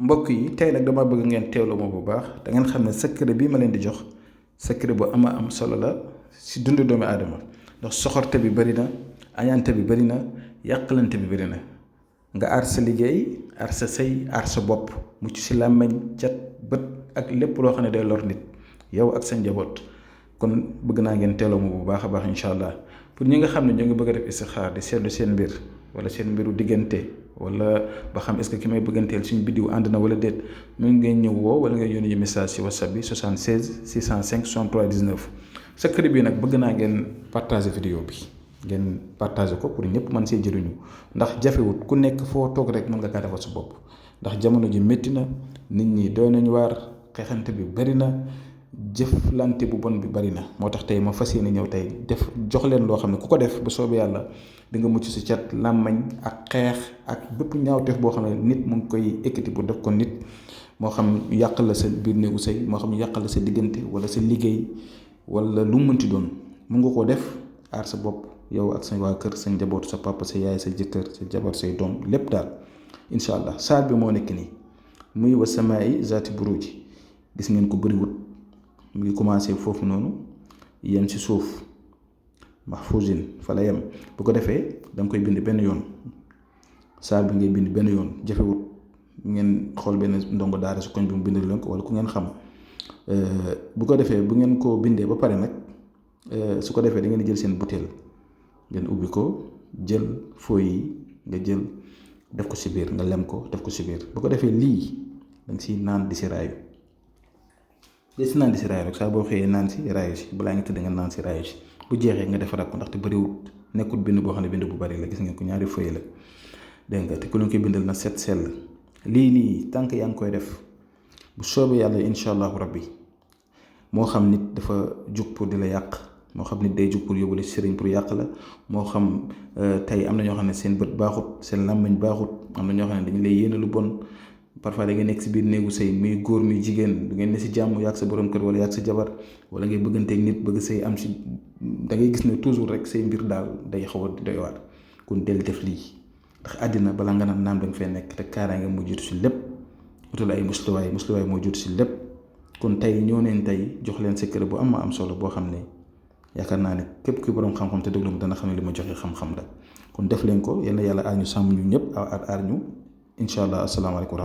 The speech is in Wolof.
mbokk yi tey nag dama bëgg ngeen teewlu ma bu baax da ngeen xam ne secret bii ma leen di jox secret bu ama am solo la si dundu doomi aadama ndax soxorte bi bëri na añaante bi bëri na yàqalante bi bëri na nga aar sa liggéey aar sa sëy aar sa bopp mucc si làmmeñ cat bët ak lépp loo xam ne day lor nit yow ak sa njaboot kon bëgg naa ngeen teewlu ma bu baax a baax incha allah pour ñi nga xam ne ñoo ngi bëgg a def istixaar di seetlu seen mbir wala seen mbiru diggante wala ba xam est-ce que ki may bëgganteel suñu biddiw ànd na wala déet mun ngeen ñëw woo wala ngeen yónni ñu message si whatsapp bi 76 605 63 19 secret bi nag bëgg naa ngeen partager vidéo bi ngeen partager ko pour ñëpp mën see jëriñu ndax jafewut ku nekk foo toog rek mën nga kaa defal sa bopp ndax jamono ji métti na nit ñi doy nañu waar xeexante bi bari na jëflante bu bon bi bari na moo tax tey ma fas yéene ñëw tey def jox leen loo xam ne ku ko def bu soobee yàlla di nga mucc si cat làmmañ ak xeex ak bépp ñaawteef boo xam ne nit mu ngi koy ekkati bu def ko nit moo xam yàqal la sa biir néegu sëy moo xam yàqal la sa diggante wala sa liggéey wala lu mënti doon mun nga koo def aar sa bopp yow ak sa waa kër sa njaboot sa papa sa yaay sa jëkkër sa jabar say doom lépp daal incha allah saar bi moo nekk nii muy wa samaa'i zaati buruuj gis ngeen ko bëriwut mu ngi commencé foofu noonu yem ci suuf mahfuzin fa la yem bu ko defee da nga koy bind benn yoon saar bi ngay bind benn yoon jafewut ngeen xool benn ndongo daara su koñ bi mu bind leen ko wala ku ngeen xam bu ko defee bu ngeen ko bindee ba pare nag su ko defee da ngeen jël seen butéel ngeen ubbi ko jël fooy yi nga jël def ko ci biir nga lem ko def ko ci biir bu ko defee lii da nga ciy naan di si raayu si naan di si raayu rek saa boo xëyee naan si raayu si balaa nga tëdd nga naan si raayu si bu jeexee nga defaraat ko ndaxte bëriwut nekkul bind boo xam ne bind bu bari la gis ngeen ko ñaari feuille la dégg nga te ku leen koy bindal na set sell lii nii tànk yaa ngi koy def bu soobee yàlla incha allahu rabbi moo xam nit dafa jug pour di la yàq moo xam nit day jug pour yóbbu la sëriñ pour yàq la moo xam tey am na ñoo xam ne seen bët baaxut seen làmmiñ baaxut am na ñoo xam ne dañu lay yéene lu bon parfois da ngay nekk si biir néegu sëy muy góor muy jigéen du ngeen ne si jàmm yàgg sa borom kër wala yàgg sa jabar wala ngay bëgganteeg nit bëgg sëy am si da ngay gis ne toujours rek say mbir daal day xaw a doy waar kon del def lii ndax àddina bala nga naan naam da nga fay nekk te kaaraange moo jiitu si lépp utal ay musluwaay moo jiitu si lépp kon tey ñoo neen tey jox leen secret bu am solo boo xam ne yaakaar naa ne képp kuy borom xam-xam te déglu ma dana xam ne li ma joxe xam-xam la kon def leen ko yal na yàlla aar ñu sàmm ñu ñëpp aar ñu incha allah asalaamaaleykum.